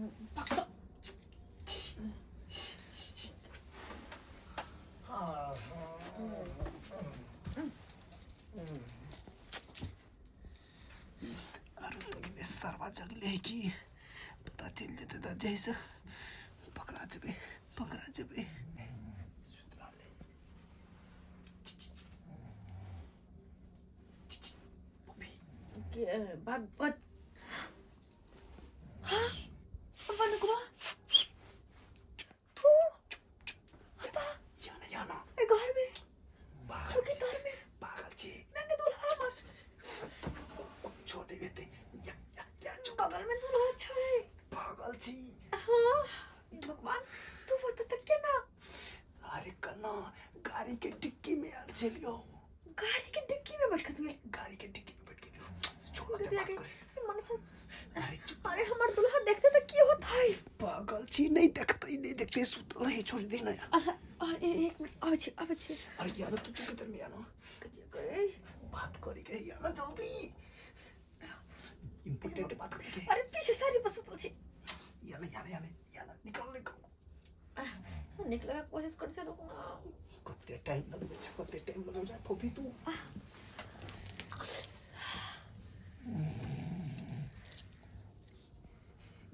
अरे तोरी सरवा जगले है कि पता चलि जेतै तऽ जैसे पकड़ा जेबै पकड़ा जेबै सुति रहलै। के भगवत हाँ बनुकवा तू हता याना याना ए घर में पागल छुकी तोर में पागल छी मैं के दुल्हा हमर कुछो नहि हेतै या या या चुप बगल में दुल्हा छै पागल छी हाँ भगवान तू बता तक केना अरे कन्ना गाड़ी के डिक्की में आयल छलियो गाड़ी के डिक्की में बैठ के तू गाड़ी के डिक्की में बैठ गेलियो छोड़ दे दिया बात के करे मनसा अरे चुप अरे हमर दुल्हा देखते त की होत है पागल छी नहीं देखते नहीं देखते सुतल है छोड़ दे ना यार अरे एक मिनट आबै छी आबै छी अरे यार तू चुप इधर में आना कथी गए बात करी के यार ना जल्दी इम्पोर्टेंट बात करी के अरे पीछे सारी पर सुतल छी यार यार यार यार निकल निकल निकले के कोशिश कर छै रुकना कते टाइम लगबै छै कते टाइम लगबै छै फोफी तू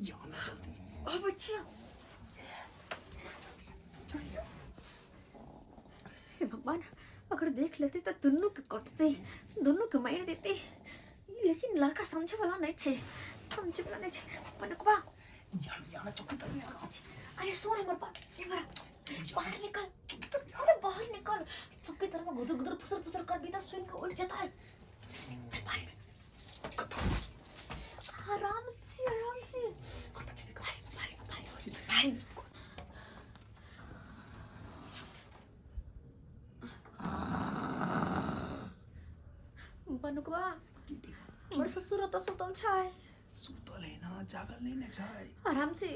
यार ना जल्दी आबै छी हे भगवान अगर देख लेते तो दुनू के कटते दुनू के मार देते लेकिन लड़का समझे वाला नहीं छे समझे वाला नहीं छे पनकवा यार यार चौकी तर में आना अरे सुन हमर बात ए बाहर निकल अरे बाहर निकल चौकी तरफ गुदर गुदर फुसर फुसर कर भी तो सुन के उठ जाता है चल बाहर में आराम से आराम से बाहर बाहर बाहर बाहर बनुकवा हमर ससुर तो सुतल छै सुतल है ना जागल नहीं ना छै आराम से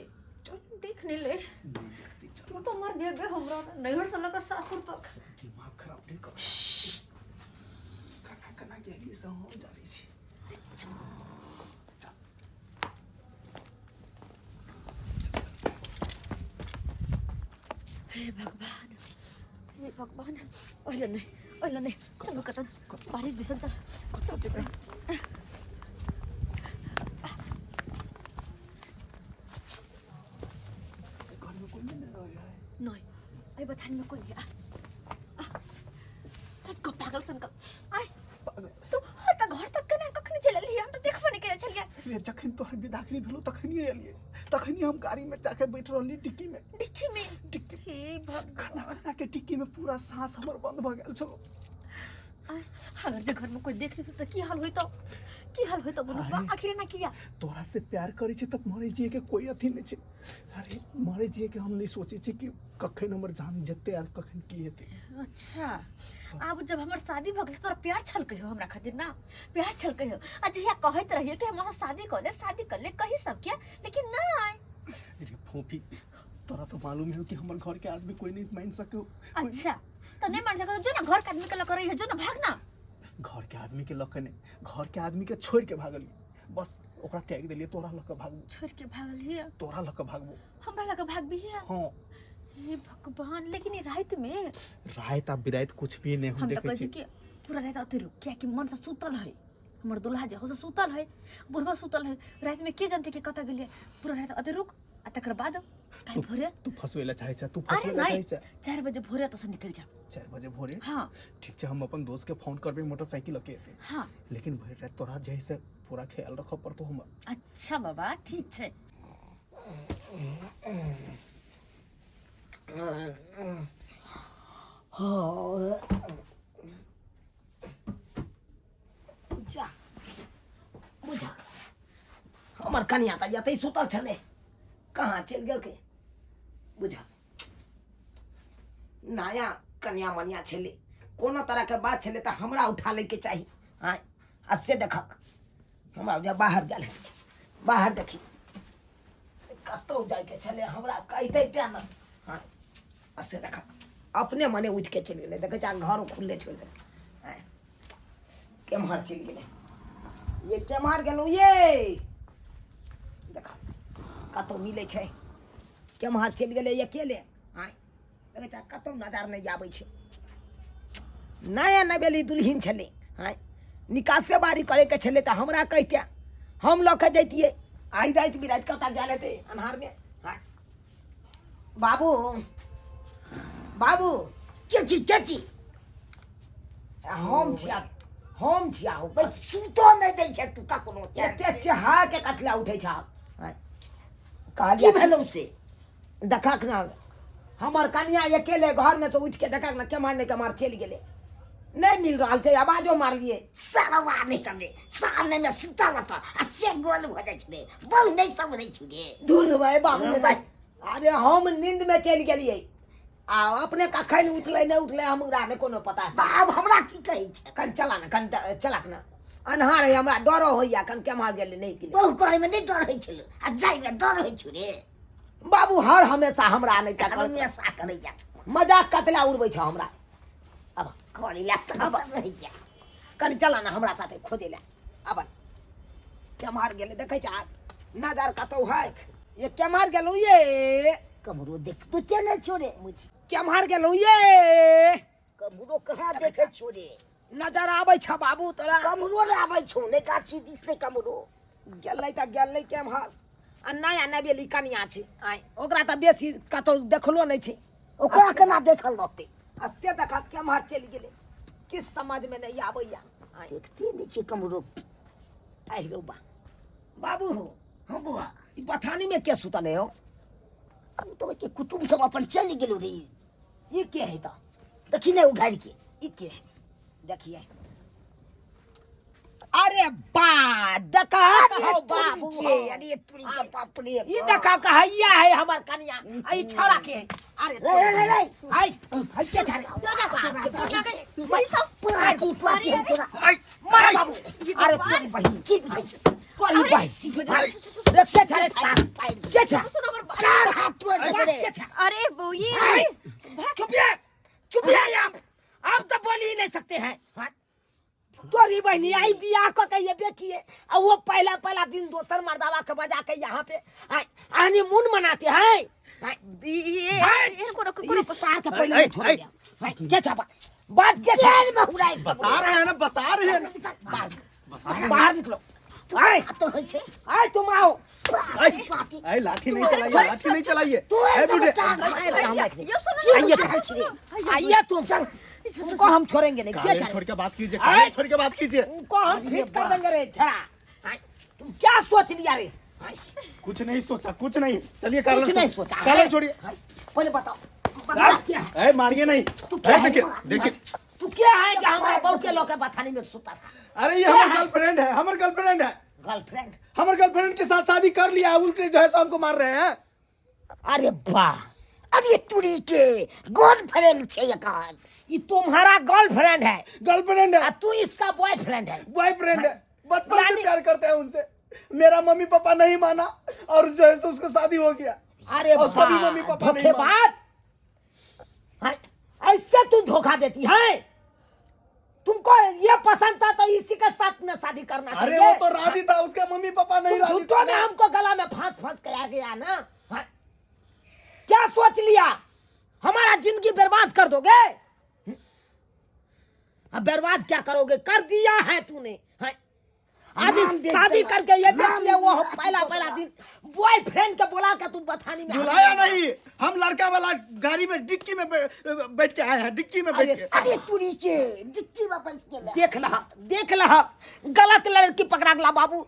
चल देख नहीं ले नहीं देखती चल तू तो मर बेबे हमरा नैहर से लगा सासुर तक दिमाग खराब नहीं कर कना कना गेलियै से हम जानै छी चल हे भगवान हे भगवान अहिले नै अहिले नै चल कतन बारिश दिसन चल कतऽ जेबै घरमे कोइ नहि ने रहै है नै आई बथान में कोई नहीं आ आ आ, पागल सन का आय पागल तू त घर तक केना कखनी चलि एलियै हम तऽ देखबो नहि केने छलियै रे जखन तोहर विदागरी भेलो तखनिए एलियै तखनिए हम गाड़ीमे जाके बैठ रहली डिक्कीमे डिक्की में डिक्की हे भगवान खाना खाना के डिक्कीमे पूरा साँस हमर बंद भऽ गेल छलो आय, अगर जे घर में कोई देख लेतौ तऽ की हाल होइतौ की हाल होइतौ बोलू अरे। आखिर एना किया तोरा से प्यार करै छै तऽ मरै जिए के कोई अथी नहि छै अरे मरै जिए के हम नहि सोचै छी कि कखन हमर जान जेतै आर कखन की हेतै अच्छा आब जब हमर शादी भऽ गेल तोरा प्यार छलकै हो हमरा खातिर ना प्यार छलकै हो आ जहिया कहैत रहियै कि हमरा से शादी कर ले शादी कर ले कही सबके लेकिन नहि अरे फोफी तोरा तो मालूम है कि हमर घर के आदमी कोई नहीं मान सके अच्छा तो नहीं मान सको जो ना घर के आदमी के लग रही है जो ना भाग ना घर के आदमी के लऽ के नहीं घर के आदमी के छोड़ के भागलियै बस ओकरा त्याग देलियै तोरा लऽ के भागबो छोड़ के भागल हिय तोरा लऽ के भागबो हमरा लगे भागबी है हाँ हे भगवान लेकिन ई रात में रात आ बिरात कुछ भी नहीं हम हम तो देखै कहै छी छी कि पूरा रात अते रुक कियाकि मन से सुतल है हमर दुल्हा जे हो से सुतल है बुढ़वा सुतल है रात में के जानते कि कतऽ गेलियै पूरा रात अते रुक आ तकर बाद काल्हि भोरे तू फंसबै लए चाहै छ तू अरे फंसबै लए नहीं चाहै छ 4 बजे भोरे तो से निकल जा 4 बजे भोरे हाँ ठीक छै हम अपन दोस्त के फोन करबै मोटरसाइकिल लऽ के एतै हाँ लेकिन भरि राति तोरा जे है से पूरा ख्याल रखऽ पड़तौ हमर अच्छा बाबा ठीक छै जा बुझा हमर कनिया तऽ एतै सुतल छलै कहाँ चलि गेलकै बुझा नया कनिया मनिया छलै कोनो तरहके बात छलै तऽ हमरा उठा लैके चाही आँय आ से देखक हमरा बुझा बाहर गेल है बाहर देखी कतहु जाइके छलै हमरा कहितै तेँ ने आँय आ से देखक अपने मने उठि के चलि गेलै देखै छै आ घरो खुलले छोड़ि देलकै आँय केम्हर चलि गेलै ये केम्हर गेलहुँ ये देख कतहु मिलै छै। केम्हर चलि गेलै अकेले? आँय, लगै छै कतहु नजर नहि आबै छै। नया नवेली दुल्हिन छलै। आँय, निकासे बारी करैके छलै तऽ हमरा कहिते, हम लऽ कऽ जैतियै। आइ राति बिराति कतऽ गेल हेतै अन्हारमे? आँय बाबू, बाबू। के छी, के छी? हम छिया, हम छिया हो। भाई, सुतो नहि दै छै तू ककरो। एते चहा के कतला उठै छ? की कहलियै भेलौ से? देखक ना, हमर कनिया अकेले घर में से उठ के देखक ना केम्हर ने केम्हर चलि गेलै, नहि मिल रहल छै। आवाजो मारलियै। सरवा नहि करले, सामने में सुतल रहत आ से गोल भऽ जाइ छै, बहु नहि सब रहै छै रे। दूर भाई बाबू। हँ, भाई। अरे हम नींद में चलि गेलियै आ अपने कखन उठलै नहि उठलै हमरा नहि कोनो पता तऽ आब हमरा की कहै छै? कन चला ने, कन चलक ने, अन्हार है, हमरा डरो होइया। कन केम्हर गेलै नहि गेलै। बहु करे में नहि डर होइ छलै आ जाय में डर होइ छौ रे? बाबू, हर हमेशा हमरा नहि तकल। हमेशा करै जा। मजाक कतला उड़बै छ हमरा? अब करे ला तऽ अब रहै जा। कनि चला ने हमरा साथे खोजे ला। अब केम्हर गेलै? देखै छ नजर कतौ है? ये केम्हर गेलौ ये? कमरो देखतो ते नहि छौ रे। केम्हर गेलौ ये? कमरो कहाँ देखै छौ रे? नजर आबै छ बाबू तोरा? कमरो ने आबै छौ, नहि गाछी दिस नहि कमरो। गेलै तऽ गेलै केम्हर? आ नया नवेली कनिया छै, आँय, ओकरा तऽ बेसी कतौ देखलो नहि छै। ओकरा केना देखल रहतै? आ से देखा केम्हर चलि गेलै, किछु समझमे नहि आबैया। आँय, देखते नहि छै कमरो। आहि रौ बा, बाबू हो। हँ बौआ। ई बथानी में के सुतल है हो? ओ तऽ के कुटुम्ब सब अपन चलि गेलो रे। ई के है तऽ? देखी ने उघारि के। ई के है? देखिए, अरे बा, देखा अरे हो तोरी बाबू के, हो। अरे तोरी के बाप रे। ई देखा कहैया है हमर कनिया, आ ई छौड़ा के है? अरे रे रे रे रे। हाय हाय, के छाड़े? पाती पाती हम तोरा। मार बाबू। अरे तोरी बहिन, ठीक बुझै छै। तोरी बहिन। रे के छाड़े? के छा? सुनो हमर बात। चार हाथ तोड़ देबे रे। के छा? अरे बौई। चुप है, चुप है आप। आप तो बोल ही नहीं सकते हैं। हाँ? तोरी बहनी आई बियाह क के ये बेकिए आ वो पहला पहला दिन दोसर मर्दावा के बजा के यहाँ पे हनीमून मनाते हैं। हाँ, ये हाँ, एहन कोनो कोनो इस साल के पहले ऐ, नहीं छोड़ेंगे। हाँ, क्या छापा बात क्या छा? जेल में उड़ाइ देबो। बता रहे हैं ना, बता रहे हैं ना। बाहर। बाहर निकलो। आए। तो होइ छै। आए, तुम आओ। पाती पाती। ऐ, लाठी नहीं चलाइए, लाठी नहीं चलाइए। तू ऐ एकदम बूढ़े। टांग। यो सुनो। की आइए। बुझाइ छै रे? आइए तुम, तुमको हम छोड़ेंगे नहीं। क्या काले छाड़े? छोड़ के बात कीजिए, काले छोड़ के बात कीजिए। तुमको हम ठीक कर देंगे रे छड़ा। आए, तुम क्या सोच लिया रे? आए, कुछ नहीं सोचा, कुछ नहीं। चलिए काले। कुछ नहीं सोचा। काले छोड़िए। आए, पहले बताओ, बताओ क्या है? ऐ, मारिए नहीं। तू क्या ऐ, है? देखिए देखिए। तू क्या है कि हमारा बहू के लोग बथानी में सुता था? अरे ये हमारे गर्लफ्रेंड है, हमारे गर्लफ्रेंड है। गर्लफ्रेंड? हमारे गर्लफ्रेंड के साथ शादी कर लिया है, उल्टे जो है सो हमको मार रहे हैं। अरे वाह। अरे तुरी के गर्लफ्रेंड छै एकर। ये तुम्हारा गर्लफ्रेंड है? गर्लफ्रेंड आ है। तू इसका बॉयफ्रेंड है? बॉयफ्रेंड है, बचपन से यानी- प्यार करते हैं उनसे। मेरा मम्मी पापा नहीं माना और जो है सो उसको शादी हो गया। अरे और उसका भी वाह, मम्मी पापा नहीं माना। धोखेबाज। हाँ, ऐसे तू धोखा देती है? तुमको ये पसंद था तो इसी के साथ में शादी करना अरे चाहिए। वो तो राजी था, उसका मम्मी पापा नहीं तुम राजी झूठों था। में हमको गला में फांस फांस के आ गया ना। हाँ? क्या सोच लिया, हमारा जिंदगी बर्बाद कर दोगे? अब बर्बाद क्या करोगे, कर दिया है तूने। हाँ? आज नाम देख शादी देला। करके ये देख नाम लिया, वो अथी पहला कऽ पहला देला। दिन बॉयफ्रेंड के बुला के तुम बथानी में बुलाया नहीं, हम लड़का वाला गाड़ी में डिक्की में बैठ के आए हैं, डिक्की में बैठ अरे के। अरे तुरी के डिक्की में बैस गेलै। देख लहा, देख लहा, गलत लड़की पकड़ा गला बाबू,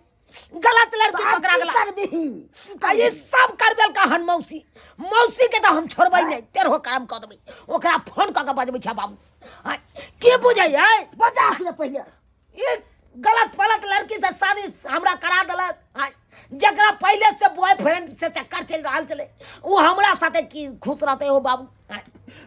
गलत लड़की आब पकड़ा की गला। करबिही? की आ ये करबिही? सब करबेल का हन मौसी, मौसी के तऽ हम छोड़बै नहि, तेरहो काम कऽ देबै। ओकरा फोन कऽ के बजबै छै बाबू। आँय, के बुझै है? बजा के पहिले। ई गलत फलत लड़की से शादी हमरा करा देलक। आँय, जकरा पहिले से बॉयफ्रेंड से चक्कर चलि रहल छलै, ओ हमरा साथे की खुश रहतै हो बाबू? आँय,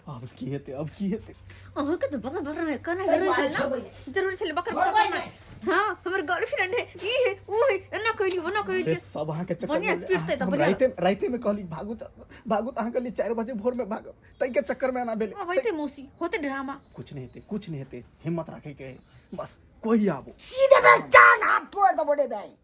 अब की हेतै, अब की हेतै? अहाँके तऽ बकर बकर में करना ताहि जरूरी दुआरे छलै ना, छोड़बै नहि। जरूरी छलै बकर बकर छोड़बै करना। नहि। हाँ, हमर गर्लफ्रेंड है, ई है, ऊ है, एना कहली, ओना अरे कहली। सब अहाँके चक्कर बढ़िया में पीटतै तऽ हम बढ़िया। राइते राइते में कहली भागू भागू तऽ अहाँ कहली 4 बजे भोर में भागब, ताहि के चक्कर में एना भेलै। अब होते मौसी, होते ड्रामा। कुछ नहीं हेतै, कुछ नहीं हेतै, हिम्मत रखे के है बस, कोई आबो। सीधे में टांग हाथ तोड़ देबो रे भाई।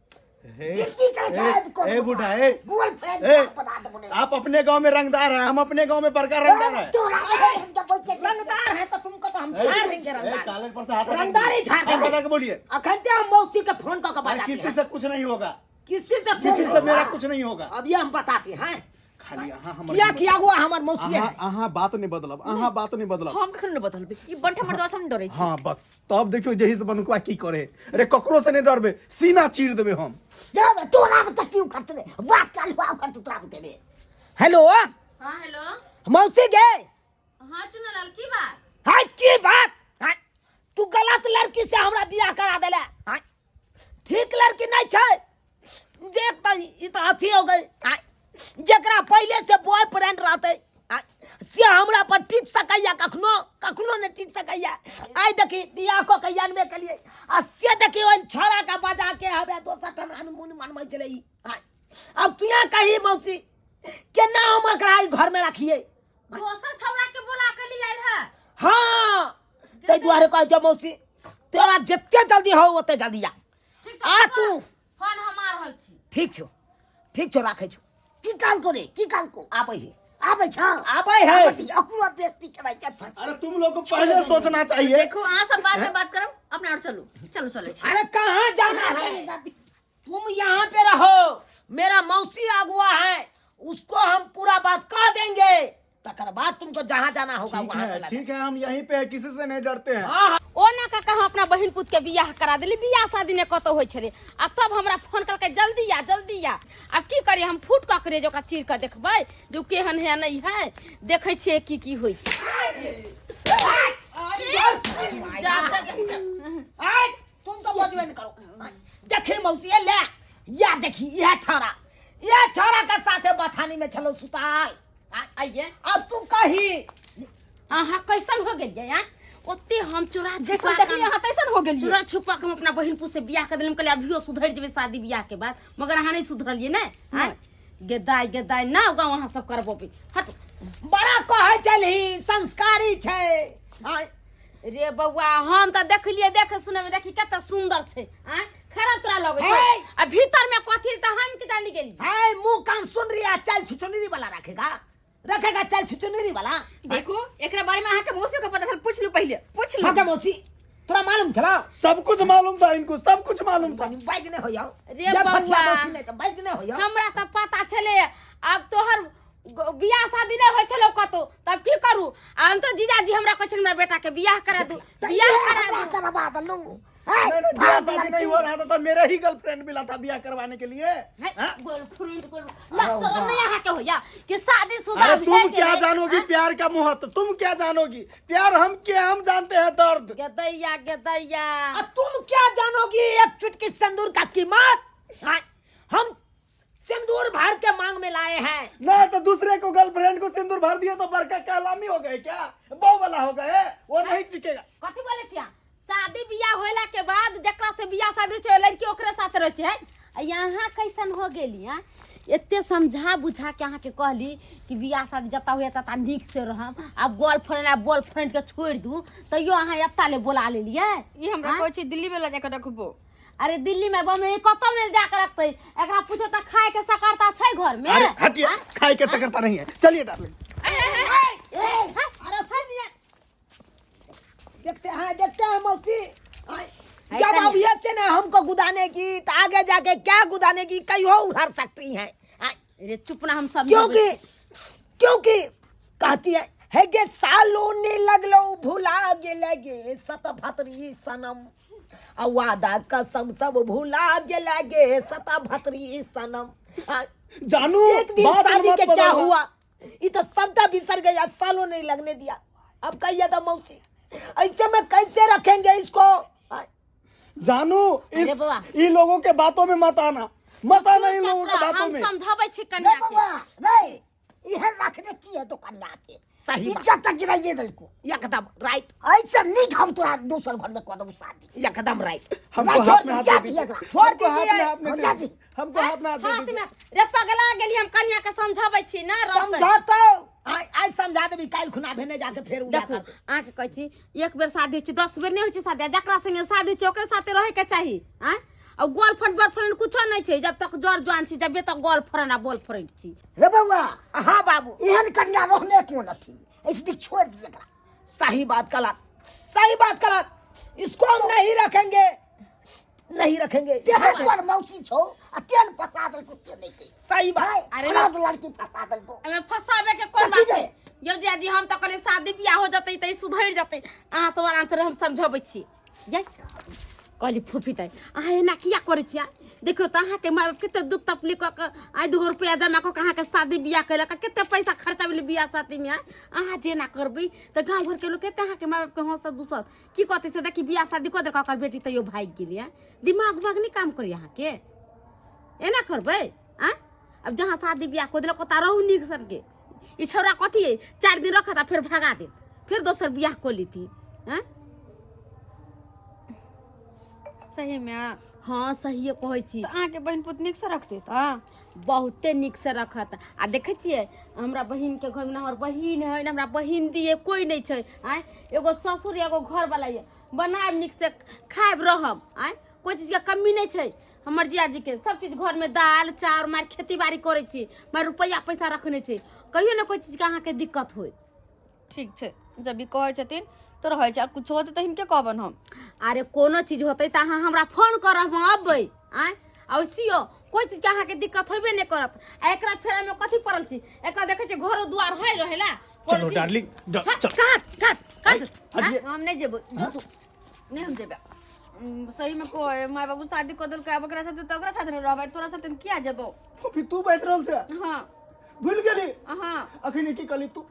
जिंदगी का शायद को ए बूढ़ा ए गर्लफ्रेंड ए, बना दे बोले आप अपने गांव में रंगदार हैं, हम अपने गांव में बड़का रंगदार है। तोरा रंगदार है तो तुमको तो हम झाड़ देंगे ए, रंगदार कालर पर से हाथ हटा रंगदार ही झाड़ हाथ देंगे। हटा के बोलिए। अखन ते हम मौसी के फोन कऽ के अरे बताते किसी हैं। से कुछ नहीं होगा, किसी से किसी से मेरा कुछ नहीं होगा। अब ये हम बताते हैं खाली अहाँ हमर किया किया हुआ हमर मौसी अहाँ है अहाँ बात नहीं बदलब, अहाँ बात नहीं बदलब। हम कखन नहि बदलबै ई बंठा मर्दवा से हम डरै छी। हाँ बस तब देखियो जही से बनुकवा की करे। अरे ककरो से नहीं डरबे, सीना चीर देबे हम। जब तोरा में तक क्यों करते रे बाप का लुआ करते तोरा बुते रे। हेलो। हाँ हेलो। मौसी गे। हाँ चुनालाल की बात? हाँ की बात? हाँ तू गलत लड़की से हमरा बियाह करा देले। हाँ ठीक लड़की नहीं छै जे त ई त अथी हो गई। हाँ जकरा पहले से बॉयफ्रेंड रहते हाँ, से हमरा पर टिक सकैया कखनो कखनो नहीं टिक सकैया। आइ देखी बियाह कऽ के जानबे केलिए आ से देखी ओहि छौड़ा के बजा के हवे दोसर ठन हनीमून मनबै छलै ई। हाँ अब तू यहाँ कही मौसी केना हम एकरा ई घर में रखिए? दोसर छौड़ा के बोला के लिए आयल है। हाँ ताहि दुआरे कहै छौ मौसी तोरा जते जल्दी हो ओते जल्दी आ। ठीक छौ, आ तू। फोन हम आ रहल छी। ठीक छौ, ठीक छौ, राखै छौ। की काल को रे, की काल को? आबै है, आबै छौ, आबै है। आबै छी, ओकरो बेइज्जती कराय के अच्छा। अरे तुम लोग को पहले सोचना चाहिए। देखो अहाँ सब बाद में बात करब, अपना और चलू चलू चलै छी। अरे कहाँ जाना है? तुम यहाँ पे रहो, मेरा मौसी अगुआ है, उसको हम पूरा बात कह देंगे, तकर बाद तुमको जहाँ जाना होगा ठीक वहाँ है चला ठीक है, हम यहीं पे हैं, किसी से नहीं डरते हैं। हाँ, हाँ। ओ ना काका हम अपना बहिन पुत के बियाह करा देली, बियाह शादी ने कतौ होइ छलै आ तब हमरा फोन करके जल्दी आ जल्दी आ। आब की करियै हम फूट कऽ करे जे ओकरा चीर कऽ देखबै जे ओ केहन है नहीं है, देखै छियै की की होइ छै। आय, तुम तो बजबे नहीं करो। देखी मौसी ये ले या देखी यह छौड़ा, यह छौड़ा के साथे बथानी में छलो सुताल। आइए। अब तू कही अहाँ कैसन हो गेलियै आँ? ओते हम चोरा छुपा जैसन के देखलियै अहाँ तैसन हो गेलियै। चोरा छुपा के हम अपना बहिन पुत से बियाह कर देलियै, हम कहलियै अभियो सुधरि जेबै शादी बियाह के बाद, मगर अहाँ नहीं सुधरलियै ने। आँ? गेदाय गेदाय ना गाँव अहाँ सब करबोबै। हट। बड़ा कहै छलही संस्कारी छै। आँ? रे बौआ हम तऽ देखलियै, देखे सुने में देखी कते सुंदर छै। आँ? खराब तोरा लगै छै। हे! आ भीतर में कथी तऽ हम की जानी गेलियै। है मुंह कान सुन रही है, चल छुछुनरी वाला रखेगा, रखेगा चल छुछुनरी वाला। देखो एकरा बारे में अहाँ के मौसी के पता छल, पूछ लू पहले, पूछ लू। हाँ के मौसी तोरा मालूम छला? सब कुछ मालूम था इनको, सब कुछ मालूम था। बाज नहीं हो जाओ रे जब बौआ। बच्चा मौसी नहीं तो बाज नहीं हो जाओ। हमरा तऽ पता छलै आब तोहर बियाह शादी नहीं होइ छलौ कतौ, तब की करू? आ हम तो जीजाजी हमरा कहै छलै हमरा बेटा के बियाह करा दू, बियाह करा दू। करवा देलू। नहीं, नहीं, बियाह शादी नहीं हो रहा था तो मेरा ही गर्लफ्रेंड मिला था बियाह करवाने के लिए। हाँ? गर्लफ्रेंड को लक्षण नहीं यहाँ के होया कि शादी शुदा अरे तुम भे क्या गेलै। जानोगी हाँ? प्यार का महत्व, तुम क्या जानोगी प्यार, हम क्या हम जानते हैं दर्द। गदैया गदैया। आ तुम क्या जानोगी एक चुटकी सिंदूर का कीमत? हाँ, हम सिंदूर भर के मांग में लाए हैं। ना तो दूसरे को गर्लफ्रेंड को सिंदूर भर दिए तो बड़का कहलामी हो गए क्या, बहु वाला हो गए, वो नहीं टिकेगा। कथी बोले छिया? शादी बियाह होला के बाद जकरा से बियाह शादी छै लड़की ओकरे साथ रहै छै। आ यहाँ कैसन हो गेली? हाँ एते समझा बुझा के अहाँके कहली कि बियाह शादी जता हुए तता नीक से रहम, आब गर्लफ्रेंड आ बॉयफ्रेंड के छोड़ि दू, तैयो अहाँ एता ले बोला लेलियै। ई हमरा हाँ? कहै छै दिल्ली में लऽ जाके रखबो। अरे दिल्ली में बम्बई कतौ नहीं जाके रखते, एकरा पूछो त खाए के सकरता छै घर में? अरे हटिए, हाँ? खाए के सकरता नहीं है, चलिए डार्लिंग। अरे सुनिए, देखते हैं देखते हैं मौसी, है जब कन्या। अब ये से ना हमको गुदाने की तो आगे जाके क्या गुदाने की कहीं हो उधर सकती है। अरे चुप ना, हम सब क्योंकि क्योंकि कहती है है गे सालों ने लगलो भुला गे लगे सत भतरी सनम, आ वादा कसम सब भुला गे लगे सत भतरी सनम। जानू एक दिन बात शादी मत के क्या बदलना। हुआ, ये तो सबटा बिसर गया, सालों नहीं लगने दिया। अब कहिए तो मौसी ऐसे में कैसे रखेंगे इसको? जानू इस अरे बउआ। इन लोगों के बातों में मत आना, मत आना इन लोगों के बातों हम में। समझाबै छी रे कन्या के। बउआ रे, इहे रखने की है तो कन्या के सही बात। इज्जत तक गिराइए दलको। एकदम राइट। ऐसे नीक हम तोरा दोसर घर में कऽ देबौ शादी। एकदम राइट। हमको नहीं, हाथ में हाथ छोड़ दे दीजिए दीजिए। एकरा। छोड़ हमको हाथ दीजिए। में हाथ में हो दे जा दीजिए। दी। हमको हाथ में हाथ दे हाथ दीजिए। में रे पगला गेली, हम कन्या के समझाबै छी ना रहतै। समझाता आइ आइ समझा देबी, काल्हि खुना भेने जाके फेर उड़ा देखू कर देबी। अहाँके कहै छी एक बेर शादी होइ छै 10 बेर नहि होइ छै शादी, आ जकरा संगे शादी होइ छै ओकरे साथे रहैके चाही। आँय आ गर्लफ्रेंड बर्लफ्रेंड कुछो नहि छै। जब तक जर जवान छी जबे तक गर्लफ्रेंड आ बॉयफ्रेंड छी। रे बौआ। हाँ बाबू। एहन कन्या रहने कोन अथी, ऐसे छोड़ दिए एकरा। सही बात कला, सही बात कला, इसको हम नहीं रखेंगे, नहीं रखेंगे। तेहन तोर मौसी छौ आ तेहन फंसा देलको से नहि कहि। सही बात। अरे खराब लड़की फंसा देलको। एमे फंसाबे के कोन कथी बात रे? छै यौ जियाजी? हम तऽ कहलियै शादी बियाह हो जतै तऽ ई सुधरि जतै। अहाँ सब आराम से हम समझबै छी। जाय कहली फूफी ताई, अहाँ एना किया करै छियै? देखियौ तऽ अहाँके माय बाप कते दुख तकलीफ कऽ कऽ आइ दूगो रुपैआ जमा कऽ कऽ अहाँके शादी बियाह केलक, कते पैसा खर्चा भेलै बियाह शादीमे। आइ अहाँ जे एना करबै तऽ गाँव घरके लोक कते अहाँके माय बापके हँसत दुसत, की कहतै से देखी बियाह शादी कऽ देलक, ओकर बेटी तैयो भागि गेलै। आँय, दिमाग उमाग नहि काम करैए अहाँके? एना करबै आँय? अब जहाँ शादी बियाह कऽ देलक ओतऽ रहू नीक सनके। ई छौड़ा कथी अइ, 4 दिन रखत आ फेर भगा देत, फेर दोसर बियाह कऽ लेती। आँय? सही में? हाँ, सहिए कहै छी। तऽ अहाँके बहिन पुत नीकसँ रखतै तऽ? बहुते नीकसँ रखत। आ देखै छियै हमरा बहिनके घरमे ने हमर बहिन है, ने हमरा बहिन दिए कोइ नहि छै। आँय, एगो ससुर एगो घरवला यऽ, बनायब नीकसँ खायब रहब। आँय, कोइ चीजके कमी नहि छै हमर जियाजीके, सब चीज घरमे दालि चाउर, मारि खेती बाड़ी करै छी, मारि रुपैआ पैसा रखने छै, कहियो ने कोइ चीजके अहाँके दिक्कत होय। ठीक छै, जब ई कहै छथिन तऽ रहै छै, आ कुछो होतै तऽ हिनके कहबनि हम। अरे कोनो चीज होतै तऽ अहाँ हमरा फोन करब, हम अबै। आँय, आ वैसियो कोइ चीजके अहाँके दिक्कत होबे नहि करत। आ एकरा फेरामे कथी पड़ल छी? एकरा देखै छी घरो दुआर है रहेला कोनो चलो चीज- डार्लिंग, हाँ, चल। काट काट काट। हटिए। हम नहि जेबै, जो तू। नहि हम जेबै। सही में कहे माय बाबू शादी कऽ देलकै, आब ओकरा साथे तऽ ओकरा साथे ने रहबै, तोरा साथे हम किया जेबौ? अभी तू बैठ रहल छै। हाँ। भूल गेली? हाँ। अखन की कहली तू?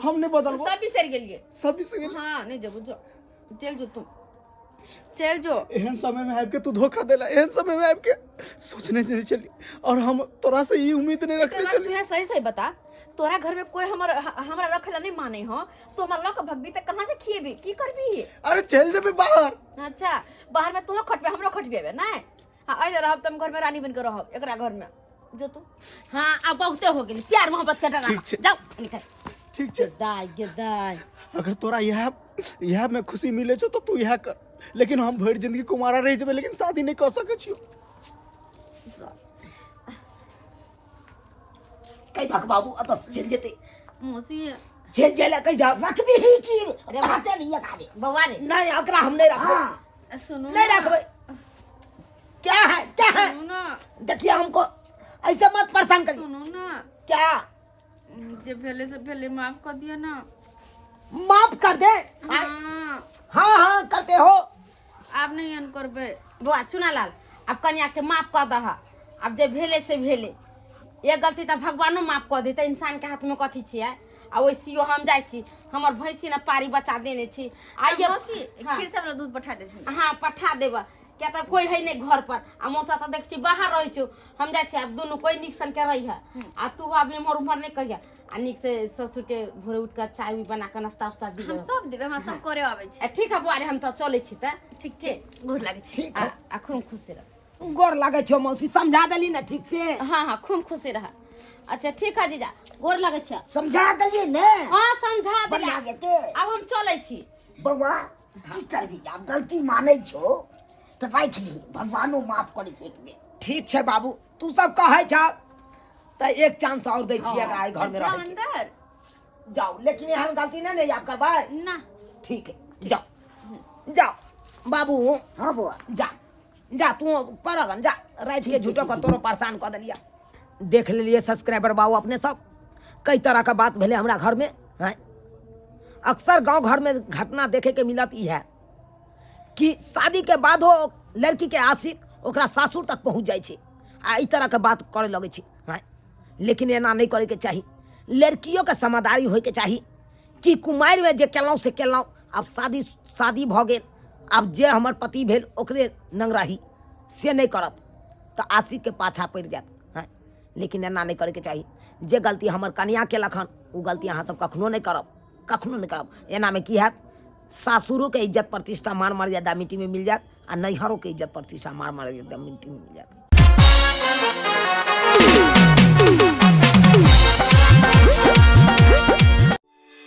हम नहीं बदलबो। सब बिसरि गेलियै। सब बिसरि गेली? हाँ, नहीं जेबो, जो चल जो, तू चल जो। एहन समय में आबि के तू धोखा देला, एहन समय में आबि के सोचने नहीं चली और हम तोरा से ई उम्मीद नहीं रखने चली। तू सही सही बता, तोरा घर में कोई हमर हमरा रखे ला नहीं माने हो, तू हमरा लऽ के भगबी तऽ कहाँ से खिएबी, की करबी? अरे चल जेबे बाहर। अच्छा, बाहर में तू खटबे, हमरो खटबेबे नहीं? हाँ, अइले रहब तऽ हम घर में रानी बन के रहब, एकरा घर में जो तू। हाँ, अब बहुते हो गेल प्यार मोहब्बत के डरामा। ठीक छै। जाओ निकल। ठीक छै। दाय गे दाय। अगर तोरा यह में खुशी मिले छौ तो तू यह कर, लेकिन हम भरि जिंदगी कुमारा रह जेबै, लेकिन शादी नहीं कर सकै छियौ। कहि दहक बाबू, अतऽ से चलि जेतै। मौसी। चलि जाय लए कहि दहक। रखबी ही की? रे बाटे नहीं है खाली। बौआ रे। नहीं, ओकरा हम नहीं रखबै। हाँ। सुनू नहीं ना। रखबै। क्या है, क्या है? सुनू ना। देखिए, हमको ऐसे मत परेशान करिए। सुनू ना। क्या? जे भेले से भेले, माफ कर दिया ना। माफ कर दे? हाँ। हाँ हाँ करते हो। आब नहीं एहन करबै। बौआ चुनालाल, आब कनिया के माफ कऽ दह। आब जे भेले से भेले, एक गलती तऽ भगवानो माफ कऽ देतै, इंसान के हाथ में कथी छियै? आ वैसियो हम जाइ छी, हमर भैंसी ने पारी बचा देने छी। आइए मौसी। हाँ। खीर सब वाला दूध पठा दे। हाँ, पठा देब, किया तऽ कोई है नहीं घर पर, आ मौसा तऽ देख छी बाहर रहै छौ। हम जाइ छी, आब दुनू कोई नीक सन के रही है, आ तू आब एम्हर उम्हर नहीं कहिया, आ नीक से ससुर के भोरे उठ कऽ चाय उय बना कऽ नाश्ता उस्ता हम दिअ। सब देबै, हमरा सब करे आबै छै। आ ठीक है बुआ रे, हम तऽ चलै छी तऽ। ठीक छै, गोर लागै छी। ठीक आ है। आ खूब खुशी रह। गोर लागै छौ मौसी, समझा देली ने ठीक से? हाँ हाँ, खूब खुशी रह। अच्छा ठीक है जीजा, गोर लगै छै। समझा देलियै ने? हाँ, समझा बढ़िया दिला। जेतै। आब हम चलै छी। बौआ, की करबी, आब गलती मानै छौ तऽ राखि ली, भगवानो माफ करै छै एक बेर। ठीक छै बाबू, तू सब कहै छह तऽ एक चांस और दै छियै एकरा एहि घर में जाओ रहै के। अंदर जाओ, लेकिन एहन गलती नहि ने आब करबै। ना। ठीक है, जाओ जाओ बाबू। हाँ बौआ। जा जा, तू पर जा, राति के झूठो के तोरो परेशान कऽ देलियै। देख लेलियै सब्सक्राइबर बाबू अपने सब, कई तरह के बात भेलै हमरा घरमे। हैं, अक्सर गांव घर में घटना देखे के मिलत ई है कि शादी के बादो लड़की के आशिक ओकरा सासुर तक पहुंच जाइ छै आ एहि तरह के बात करे लगै छै। हैं, लेकिन एना नहि करैके चाही। लड़कियों के समझदारी होइके चाही कि कुमारिमे जे केलहुँ से केलहुँ, आब शादी शादी भऽ गेल, आब जे हमर पति भेल ओकरे नंग रही, से नहि करत तऽ आशिकके पाछा पड़ि जायत। हैं, लेकिन एना नहि करैके चाही। जे गलती हमर कनिया केलक हन, ओ गलती अहाँ सब कखनो नहि करब, कखनो नहि करब। एनामे की हैत? सासुरोके इज्जत प्रतिष्ठा मान मर्यादा मिट्टीमे मिल जायत आ नैहरोके इज्जत प्रतिष्ठा मान मर्यादा मिट्टीमे मिल जायत।